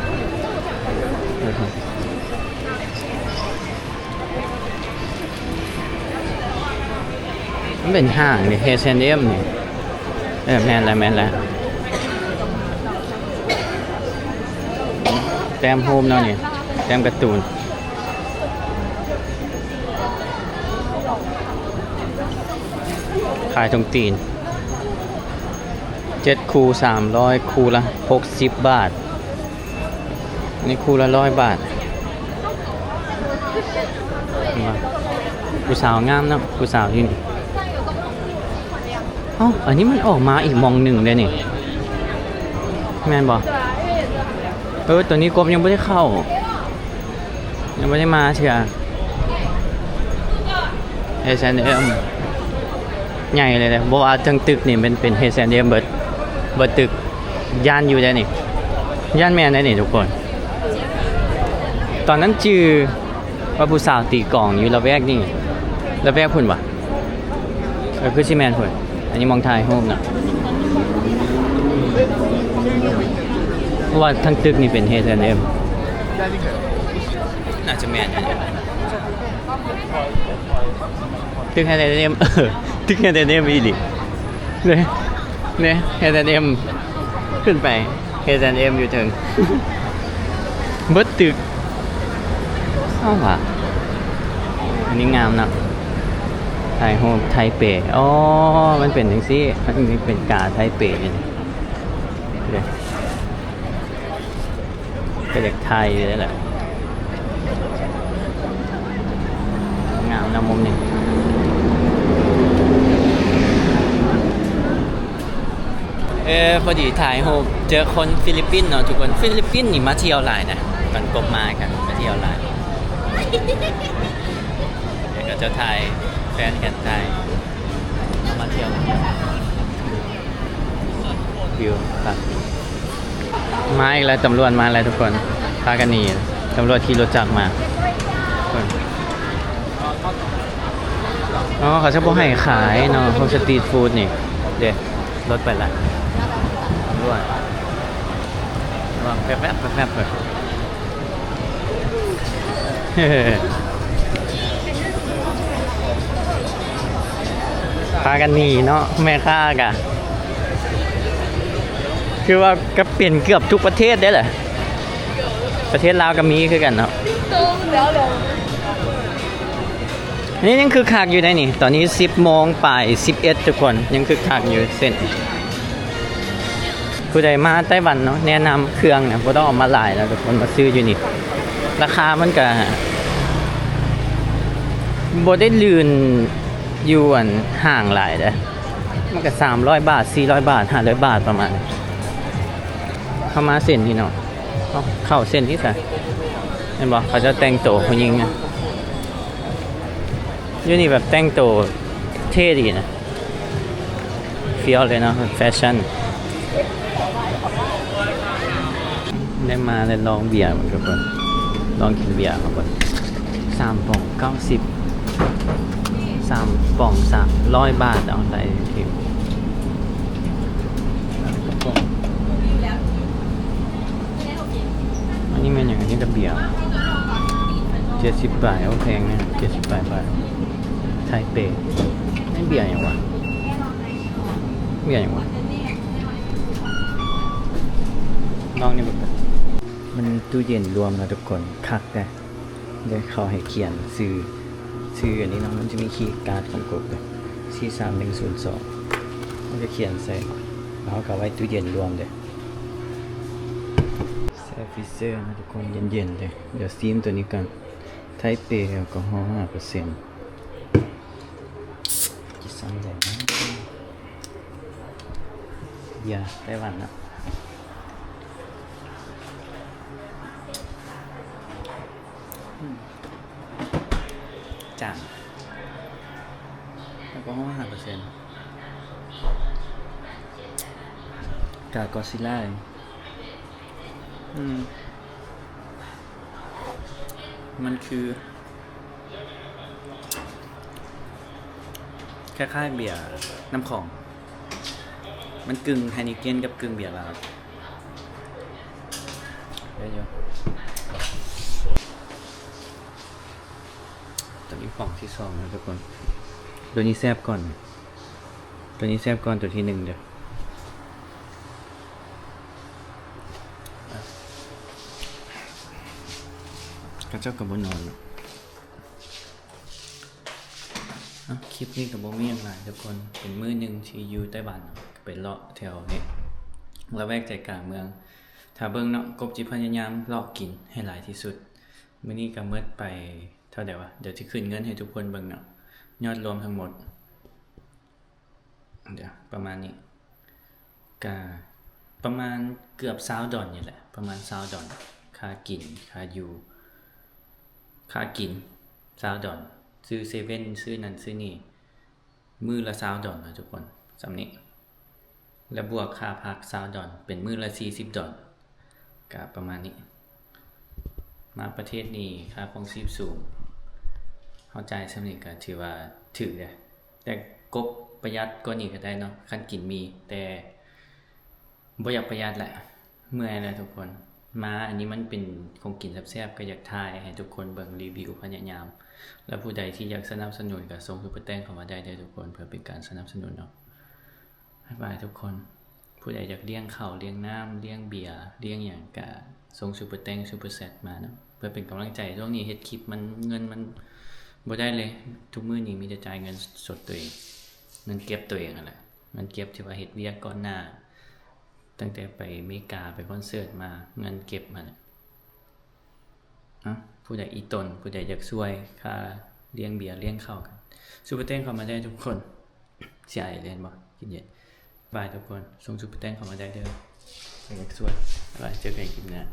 ມັນເປັນຫ້າງນີ້ ເອຊແອນເອັມ ນີ້. ເອີ ແມ່ນແຫຼະ ແມ່ນແຫຼະ. ແຕ້ມຮູບເນາະນີ້ ແຕ້ມກາຕູນ. ຂາຍຖົງຕີນ ເຈັດຄູ່ສາມຮ້ອຍ ຄູ່ລະຫົກສິບບາດ. ນີ້ຄູ່ລະຮ້ອຍບາດ. ຜູ້ສາວງາມເນາະ ຜູ້ສາວຢູ່ນີ້. ເອົ້າ ອັນນີ້ມັນອອກມາອີກໝ່ອງໜຶ່ງເດ້ນີ້ ແມ່ນບໍ່? ເອີ ໂຕນີ້ກົບຍັງບໍ່ໄດ້ເຂົ້າ ຍັງບໍ່ໄດ້ມາເທື່ອ. ເອຊແອນເອັມ ໃຫຍ່ເລີຍເດ້ ບໍ່ວ່າທັງຕຶກນີ້ແມ່ນເປັນເອຊແອນເອັມເບິດ ເບິດຕຶກ. ຢ້ານຢູ່ເດ້ນີ້ ຢ້ານແມ່ນເດ້ນີ້ທຸກຄົນ. ຕອນນັ້ນຈື່ວ່າຜູ້ສາວຕີກອງຢູ່ລະແວກນີ້ ລະແວກພຸ້ນຫວາ? ເອີ ຄືຊິແມ່ນພຸ້ນ. ອັນນີ້ໝ່ອງຖ່າຍຮູບເນາະ ເພາະວ່າທັງຕຶກນີ້ເປັນເອຊແອນເອັມ ໜ້າຈະແມ່ນຢູ່. ຕຶກເອຊແອນເອັມ ເອີ ຕຶກເອຊແອນເອັມອີ່ຫຼີເດ້ ເດ້ ເອຊແອນເອັມ ຂຶ້ນໄປ ເອຊແອນເອັມ ຢູ່ເທິງ ເບິດຕຶກ. ເອົ້າຫວາ ອັນນີ້ງາມເນາະ ຖ່າຍຮູບໄທເປ. ອໍ ມັນເປັນຈັ່ງຊີ້ ມັນເປັນກາໄທເປນີ້ເດ້. ກໍຢາກຖ່າຍຢູ່ເດ້ລະ ງາມນຳມຸມນີ້. ເອີ ພໍດີຖ່າຍຮູບເຈີຄົນຟີລິບປິນເນາະທຸກຄົນ. ຟີລິບປິນນີ້ມາທ່ຽວຫຼາຍນະ ຕອນກົບມາກໍມາທ່ຽວຫຼາຍ ແລ້ວກໍຈະຖ່າຍແຟນກັນ ຖ່າຍເອົາມາທ່ຽວ ວິວຄັກ. ມາອີກແລ້ວ ຕຳຫຼວດມາແລ້ວທຸກຄົນ ພາກັນໜີ ຕຳຫຼວດຂີ່ລົດຈັກມາ. ອໍ ເຂົາຈະບໍ່ໃຫ້ຂາຍເນາະ ພວກສະຕຣີດຟູດນີ້ເດ້. ລົດໄປລະ ຕຳຫຼວດ ແປັບໆ ແປັບໆ ພາກັນໜີເນາະ ແມ່ຄ້າກະ ຄືວ່າກະເປັນເກືອບທຸກປະເທດເດ້ລະ ປະເທດລາວກະມີຄືກັນເນາະ. ນີ້ຍັງຄຶກຄັກຢູ່ໃດນີ້ ຕອນນີ້ສິບໂມງປາຍສິບເອັດ ທຸກຄົນ ຍັງຄຶກຄັກຢູ່ເສັ້ນ. ຜູ້ໃດມາໄຕ້ຫວັນເນາະ ແນະນຳເຄື່ອງນະ ບໍ່ຕ້ອງເອົາມາຫຼາຍນະທຸກຄົນ ມາຊື້ຢູ່ນີ້ ລາຄາມັນກະບໍ່ໄດ້ລື່ນຢູ່ອັນຫ້າງຫຼາຍເດ້ ມັນກະສາມຮ້ອຍບາດ ສີ່ຮ້ອຍບາດ ຫ້າຮ້ອຍບາດ ປະມານນີ້. ເຂົ້າມາເສັ້ນນີ້ເນາະ ເຂົ້າ ເຂົ້າເສັ້ນທີ່ໃສ ແມ່ນບໍ່? ເຂົາເຈົ້າແຕ່ງໂຕຜູ້ຍິງນະ ຢູ່ນີ້ແບບແຕ່ງໂຕເທ່ດີນະ ເຟຍວເລີຍເນາະ ແຟຊັ່ນ. ໄດ້ມາແລ້ວ ລອງເບຍເບິ່ງທຸກຄົນ ລອງກິນເບຍເບິ່ງ ສາມປ່ອງເກົ້າສິບ ສາມປ່ອງສາມຮ້ອຍບາດ ເອົາໄດ້ຢູ່. ອັນນີ້ແມ່ນຫຍັງ? ອັນນີ້ກະເບຍ ເຈັດສິບປາຍ ໂອ້ ແພງນະ ເຈັດສິບປາຍບາດ. ໄທເປ ແມ່ນເບຍຫຍັງວະ? ເບຍຫຍັງວະ? ລອງນີ້ເບິ່ງ ມັນມີຕູ້ເຢັນລວມນະທຸກຄົນ ຄັກເດ້. ເດ ເຂົາໃຫ້ຂຽນຊື່ ຊື່ອັນນີ້ເນາະ ມັນຈະມີຄີກາດຂອງກົກເດ້ ສີ່ສາມໜຶ່ງສູນສອງ ມັນຈະຂຽນໃສ່ ແລ້ວເຮົາກະໄວ້ຕູ້ເຢັນລວມເດ້. ແຊ່ຟຣີເຊີນະທຸກຄົນ ເຢັນໆເດ້. ດຽວຊີມໂຕນີ້ກ່ອນ ໄທເປ ແອລກໍຮໍຫ້າເປີເຊັນ ຊິຊ່ຳໃດນະ? ເບຍໄຕ້ຫວັນເນາະ ອືມ ຈາງ ແອລກໍຮໍຫ້າເປີເຊັນ ກາກອຊິລາ ອືມ ມັນຄື ຄ້າຍໆເບຍນ້ຳຂອງ ມັນກຶ່ງໄຮນີເກັນກັບກຶ່ງເບຍລາວ ໄດ້ຢູ່. ໂຕນີ້ປ່ອງທີສອງນະທຸກຄົນ ໂຕນີ້ແຊບກ່ອນ ໂຕນີ້ແຊບກ່ອນໂຕທີໜຶ່ງເດີ້. ເຂົາເຈົ້າກະບໍ່ນອນເນາະ. ເອົາ ຄລິບນີ້ກະບໍ່ມີຫຍັງຫຼາຍທຸກຄົນ ເປັນມື້ໜຶ່ງທີ່ຢູ່ໄຕ້ຫວັນເນາະ ກະໄປເລາະແຖວນີ້ ລະແວກໃຈກາງເມືອງ ຖ້າເບິ່ງເນາະ ກົບຊິພະຍາຍາມເລາະກິນໃຫ້ຫຼາຍທີ່ສຸດ. ມື້ນີ້ກະໝົດໄປເທົ່າໃດວະ? ດຽວຊິຂຶ້ນເງິນໃຫ້ທຸກຄົນເບິ່ງເນາະ ຍອດລວມທັງໝົດ ດຽວ ປະມານນີ້ ກະປະມານເກືອບຊາວດອນນີ້ແຫຼະ ປະມານຊາວດອນ ຄ່າກິນ ຄ່າຢູ່ ຄ່າກິນຊາວດອນ ຊື້ເຊເວັ່ນ ຊື້ນັ້ນຊື້ນີ້ ມື້ລະຊາວດອນນະທຸກຄົນ ສ່ຳນີ້ ລະບວກຄ່າພັກຊາວດອນ ເປັນມື້ລະສີ່ສິບດອນ ກະປະມານນີ້. ມາປະເທດນີ້ຄ່າຄອງຊີບສູງ ເຮົາຈ່າຍສ່ຳນີ້ກະຖືວ່າຖືກເດ້. ແຕ່ກົບປະຢັດກວ່ານີ້ກະໄດ້ເນາະ ຄັນກິນມີ ແຕ່ບໍ່ຢາກປະຢັດແຫຼະ ເມື່ອຍແຫຼະທຸກຄົນ. ມາອັນນີ້ມັນເປັນຂອງກິນແຊບໆ ກະຢາກຖ່າຍໃຫ້ທຸກຄົນເບິ່ງ ຣີວິວພະຍາຍາມ ແລະຜູ້ໃດທີ່ຢາກສະໜັບສະໜູນກະສົ່ງຊຸບເປີແຕງເຂົ້າມາໄດ້ເດີ້ທຸກຄົນ ເພື່ອເປັນການສະໜັບສະໜູນເນາະ. ບາຍບາຍທຸກຄົນ. ຜູ້ໃດຢາກລ້ຽງເຂົ້າ ລ້ຽງນ້ຳ ລ້ຽງເບຍ ລ້ຽງຫຍັງກະສົ່ງຊຸບເປີແຕງ ຊຸບເປີແຊັດມາເນາະ ເພື່ອເປັນກຳລັງໃຈ. ຊ່ວງນີ້ເຮັດຄລິບມັນ ເງິນມັນບໍ່ໄດ້ເລີຍ ທຸກມື້ນີ້ມີແຕ່ຈ່າຍເງິນສົດໂຕເອງ ເງິນເກັບໂຕເອງຫັ້ນແຫຼະ ເງິນເກັບທີ່ວ່າເຮັດວຽກກ່ອນໜ້າ ຕັ້ງແຕ່ໄປເມກາ ໄປຄອນເສີດມາ ເງິນເກັບຫັ້ນແຫຼະ. ເອົ້າ ຜູ້ໃດອີ່ຕົນ ຜູ້ໃດຢາກຊ່ວຍຄ່າລ້ຽງເບຍລ້ຽງເຂົ້າ ກະຊຸບເປີແຕງເຂົ້າມາໄດ້ທຸກຄົນ. ຊິໄອແລ້ວເຫັນບໍ່? ກິນເຢັນ. ບາຍທຸກຄົນ ສົ່ງຊຸບເປີແຕງເຂົ້າມາໄດ້ເດີ້ ໃຜຢາກຊ່ວຍ. ບາຍ ເຈີກັນຄລິບໜ້າ.